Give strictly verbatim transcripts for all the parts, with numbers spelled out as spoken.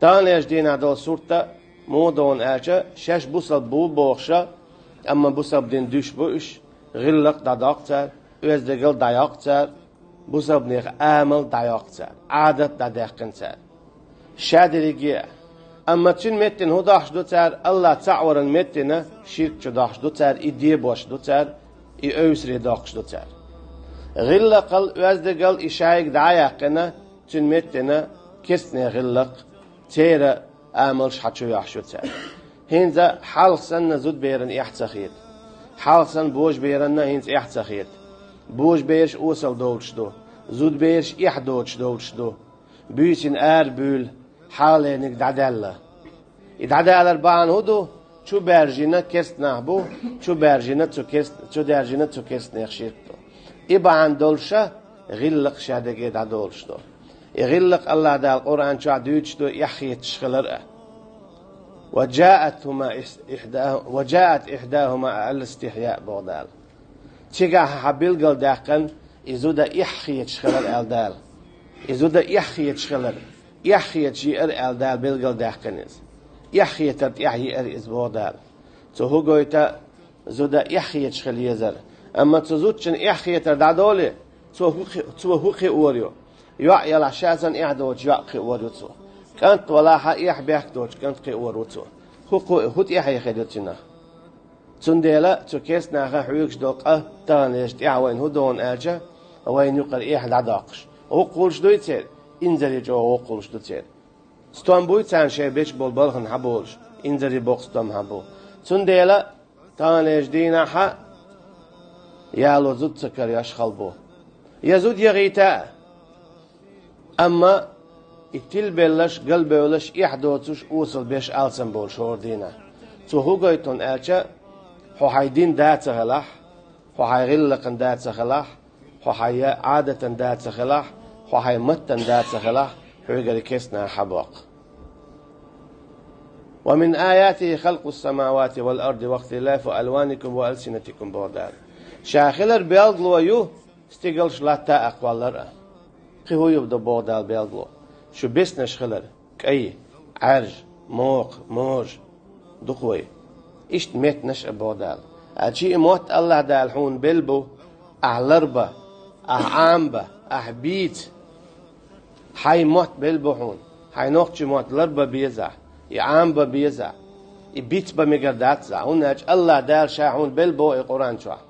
Таханлерчу дийнахь долу сурт а муха ду аьлча, шаьш бусалба бу бохуш а, амма бусалба дин дуьйш бу уьш, гӀиллакх а дӀадоккху цара, оьздангалла дӀайоккху цара, бусалбанех амал а дӀайоккху цара, Ӏадат а дӀадаьккхина цара. Ша дерриге а. Амма цуьнан меттана хӀун дохьуш ду цара? АллахӀ цхьаъ варан меттана ширк чу дохьуш ду цара, и дебош ду цара, и эвсаре доккхуш ду цара. ГӀиллакхал, оьздангалла и шайга дӀа а яьккхина, цуьнан меттана керстанех гӀиллакх, церан амалш хьан чу йохьуш ю цара. ХӀинца хьалха санна зудаберан эхь ца хета. Хьалха санна божаберанна хӀинца эхь ца хета. Божабераш осал долуш ду. Зудабераш эхь доцуш долуш ду. Буьйсанна арабуьйлу, хьалхалерниг дӀадаьлла. И дӀадалар бахьана хӀун ду? Чу баьржина керстанах бу, чу баьржина цу керст-, чу даьржина цу керстанех ширк ду. И бахьана долуша гӀиллакх ша дерриге дӀадолуш ду. И гӀиллакх АллахӀ Дала Къуръан чохь дуьйцуш ду, эхь хеташ хилар а. «Ва джаатхума ис-, ихьда-, ва джаат ихьдахума аль-истихья», боху Дала. Цигахь хьан билгалдаьккхина, и зуда эхь хеташ хилар аьлла Дала. И зуда эхь хеташ хилар, эхь хеташ еара аьлла Дала билгалдаьккхина иза. Эхь хетар тӀехь еара иза боху Дала. Цо хӀун гойту, зуда эхь хеташ хила езар. Амма цу зудчун эхь хетар дӀадоле, цо хӀу кхи-, цо хӀу кхиор ю? ЙоӀ ялахь ша санна эхь доцу йоӀ кхиор ю цо. КӀант валахь а, эхь бехк доцу кӀант кхиор ву цо. ХӀу кху-, хӀу тӀаьхье хир ю цунах? Цундела цу керстанаха хьоьгуш долу къа таханлерчу тӀехь вайна хӀун ду аьлча, вайна юкъара эхь дӀадоккхуш. ГӀуллакх хуьлуш дуй церан? Инзаре чӀогӀа гӀуллакх хуьлуш ду церан. Стом буй царна шайн бечу болу балхана хьан болуш, инзаре боккха стом хьан бу. Цундела таханлерчу дийнахь а яло зуда ца карош хала бу. Я зуда яхийта а. Амма и тилбелларш, галбевлларш, эхь доцуш, осал беш алсам болуш хӀора дийнахь. Цо хӀун гойту аьлча, хьо хьайн дин да ца хилахь, хьо хьайн гӀиллакхан да ца хилахь, хьо хьайн я Ӏадатан да ца хилахь, хьо хьайн маттан да ца хилахь, хьоьгара керстанаха хьан боккху. «Ва мин аятихи халкъус самавати вал арди вахтилафу алваникум ва алсинатикум», боху Дала. Ша хилар белгало ю, стигалш латта а кхоллар а. Кхин хӀун ю ду боху Дала белгало? Шу беснаш хилар, кӀай, Ӏаьржа, мокха, можа, дукха вай. Иштта меттанаш а боху Дала. Ачи и мотт АллахӀ Дала хьуна белла бу, ахь ларба, ахь Ӏамба, ахь бийца. Хьайн мотт белла бу хьуна. Хьайн нохчийн мотт ларба беза, и Ӏамба беза, и бицба мегар дац за. ХӀунда аьлча АллахӀ Дала ша хьуна белла боху и Къуръан чохь.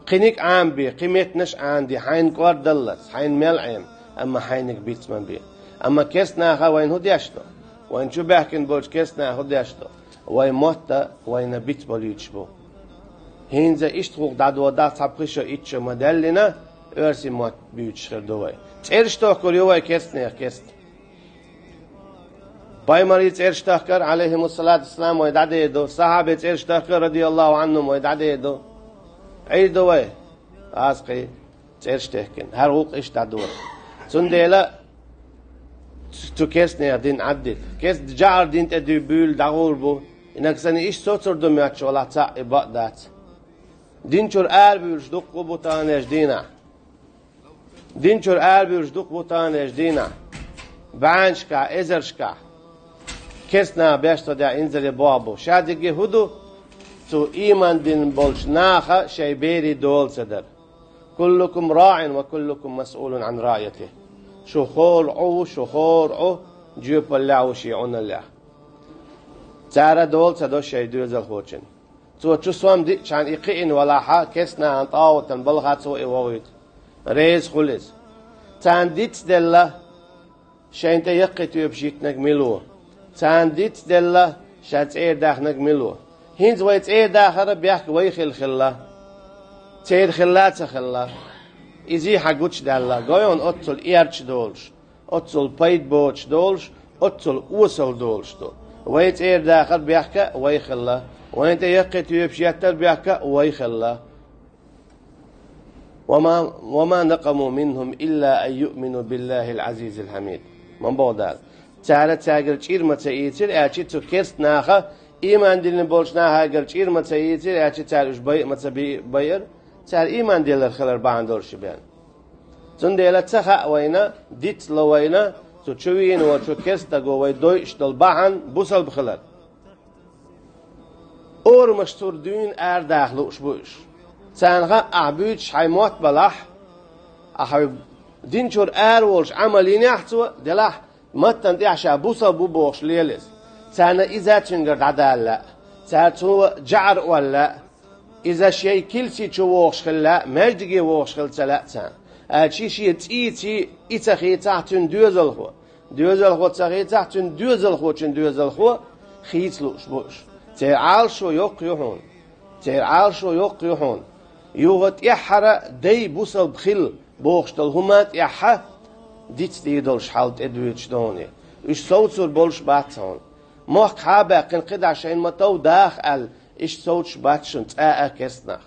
Кхиниг Ӏамбе, кхин меттанаш Ӏамде, хьайна кӀордаллалц, хьайна мел Ӏема, амма хьайниг биц ма бе. Амма керстанаха вайна хӀун деш ду? Вайна чу баьхкина болчу керстанаха хӀун деш ду? Вай мотта вайна биц балуьйтуш бу. ХӀинца иштта гӀуллакх дӀадодахь цхьа пхи шо, итт шо ма даьллина, оьрсийн мотт буьйцуш хир ду вай. ЦӀераш тохкур ю вай керстанех керста. Пайхамарийн цӀераш тахкар, Ӏалайхимуссалату вассалам, вай дӀадер ду, сахьабийн цӀераш тахкар, радияллаху Ӏанхум, вай дӀадер ду. Ӏийр ду вай, аз кхин цӀераш техкина, хӀара гӀуллакх иштта дӀадора. Цундела цу керстанех дин Ӏаддита. Керста жаӀар дин тӀе дуьйбуьйлу дӀагӀур бу. И нагахь санна иштта соцур ду моьттуш валахь цхьаъ, и бакъ дац. Дин чуьра арабуьйлуш дуккха а бу таханлерчу дийнахь. Дин чуьра арабуьйлуш дукха бу таханлерчу дийнахь. БӀеннашкахь, эзаршкахь. Керстанаха беш цо деш инзаре боху бу. Ша дерриге хӀун ду? Цу ийман дина болчу наха шайн берийн дола ца дар. «Куллукум раӀин ва куллукум масъулун Ӏан раӀиятихи». Шу хӀора Ӏу ву, шу хӀора Ӏу, жоьпаллехь ву шен Ӏуналлех. Цара дола ца до шайн доьзалхочун. Цо чу сом диъчхьана и кхиъна валахьа, керстанахана тӀагӀутан балха цо и вохуьйту. Реза хуьлу иза. Царна дицделла, шайна тӀе яккхий тоьпаш йитинарг мила ву? Царна дицделла, ша цӀера даьхнарг мила ву? ХӀинца вай цӀера дахара бехк вай хила хилла. Церан хилла а ца хилла. Изий хьан гучудаьлла, гой хьуна оццул эрча долуш, оццул пайда боцуш долуш, оццул осал долуш ду. Вай цӀера дахар бехк а вай хилла. Вайна тӀе яккхий тоьпаш еттар бехк а вай хилла. «Ва ма, ва ма накъаму минхум илла ан юъмину биллахил азизил хьамид». Ма боху Дала. Цара цаьргара чӀир ма ца ийцира, аьлчи цу керста наха, ийман диллина болчу нахагара чӀир ма ца ийцира, аьлчи цара уьш байа ма ца би-, байара, цара ийман диллар хилар бахьана долуш ю бен. Цундела ца хаьа вайна, дицло вайна, Цу чу вийна волчу керстаго вай дойуш долу бахьана бусалба хилар. Орамаш цуьра дуьйна арадаха лууш бу уьш. Царна хаьа, ахь буьйцуш хьайн мотт балахь, ахь хьайн дин чуьра ара волуш Ӏамал йинехь цо, делахь, маттана тӀехь ша бусалба ву бохуш лела иза. Царна иза цуьнгара дӀадала лаьа, цара цо жӀар олла лаьа. Иза шайн килси чу вогӀуш хила лаьа, маьждиге вогӀуш хила ца лаьа царна. Аьлча шен цӀийци и ца хийцахь цуьнан доьзалхо, доьзалхо ца хийцахь цуьнан доьзалхочун доьзалхо хийца лууш бу уьш. Церан Ӏалашо йоккха ю хьуна. Церан Ӏалашо йоккха ю хьуна. Юха тӀаьххьара дай бусалба хила бохуш долу хӀума тӀаьхьа дицдийр долуш хьал тӀедуьйцуш ду хьуна. Уьш совцур болуш бац хьуна. Мохк хьа а баьккхина, кхидӀа шайна ма-тов даха аьлла, иштта совцуш бац шуна цкъа а керстанах.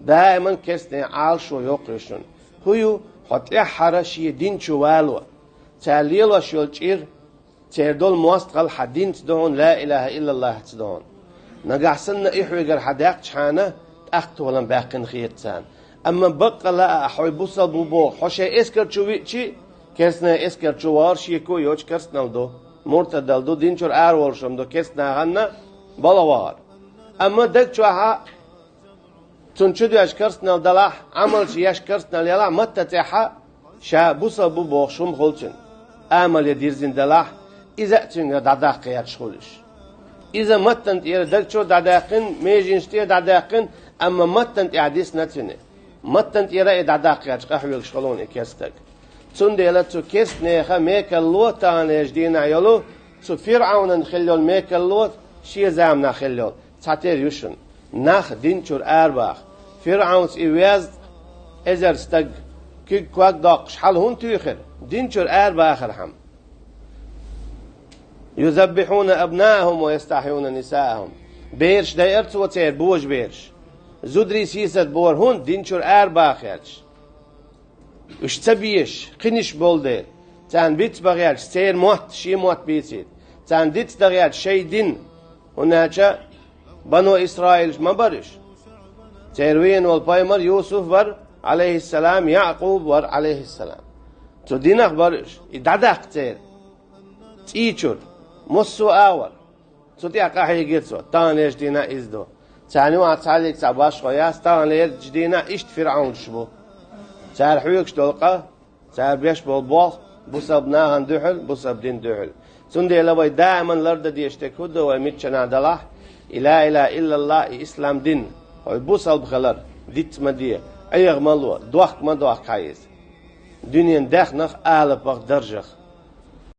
Даиман керстанийн Ӏалашо йоккха ю шуна. ХӀун ю, хьо тӀаьххьара шен дин чу вало. Цара лелош йолу чӀир, церан долу мостагӀалла хьан динца ду хьуна, ла илаха иллаллахьца ду хьуна. Нагахь санна и хьоьгара хьан даьккхичхьана, тӀаккха толам баьккхина хета царна. Амма баккъала а хьо бусалба ву боху, хьо шайн эскар чу виъчи, керстанийн эскар чу вахар шеко йоцу керстанал ду, муртадал ду, дин чуьра ара волуш ма ду, керстанахана балха вахар. Амма даг чохьа цунна чу доьжна керстанал далахь, Ӏамалш еш керстанал ялахь, матта тӀехьа ша бусалба ву бохуш хӀума хуьлу цуьнан. Амал ян дирзина далахь, иза а цуьнгара дӀадаккха гӀерташ хуьлу уьш. Иза маттана тӀера даг чуьра дӀадаьккхина, меженаш тӀера дӀадаьккхина, амма маттана тӀехь дисна цуьнан. Маттана тӀера и дӀадаккха гӀерташ къахьоьгуш хуьлу хьуна и керстаг. Цундела цу керстанеха мекалло таханлерчу дийнахь йолу, цу ФирӀавнан хилла йолу мекалло шен заманахь хилла йолу цхьатера ю шуна. Нах дин чуьра арабаха. ФирӀавнца и везткъа эзар стаг куьг-ког доккхуш хьала хӀунда туьйхира? Дин чуьра арабахархьама. «Юзаббихьуна абнаахум ва ястахьюна нисаахум». Бераш дайара цо, церан божабераш. Зударий сийсаз бора хӀунда? Дин чуьра арабаха гӀерташ. Уьш ца безаш, кхиниш болу дела, царна биц бан гӀерташ, церан мотт, шен мотт бийцийта. Царна диц дан гӀерташ шайн дин, хӀунда аьлча Бану Исраилаш ма бара уьш. Церан вийна волу пайхамар Юсуф вара, Ӏалайхиссалам, Якъуб вара, Ӏалайхиссалам. Цу динах бара уьш, и дӀадаккха церан цӀий чуьра, массо а агӀор. Цу тӀехь къахьийгира цо, таханлерчу дийнахь иза ду. Царна юкъахь цхьаллиг цхьа башхо яц, таханлерчу дийнахь иштта фирӀавнаш бу. Цара хьоьгуш долу къа, цара беш болу болх, бусалба нахана дуьхьал, бусалба дина дуьхьал. Цундела вай даиман лардан дезаш дерг хӀун ду, вай миччанахь далахь, и ла илаха иллаллахь, и ислам дин, хьо бусалба хилар, диц ма де, Ӏеха ма ло, дохка ма дохка хьан иза. Дуьненан даьхнах, алапах, даржах.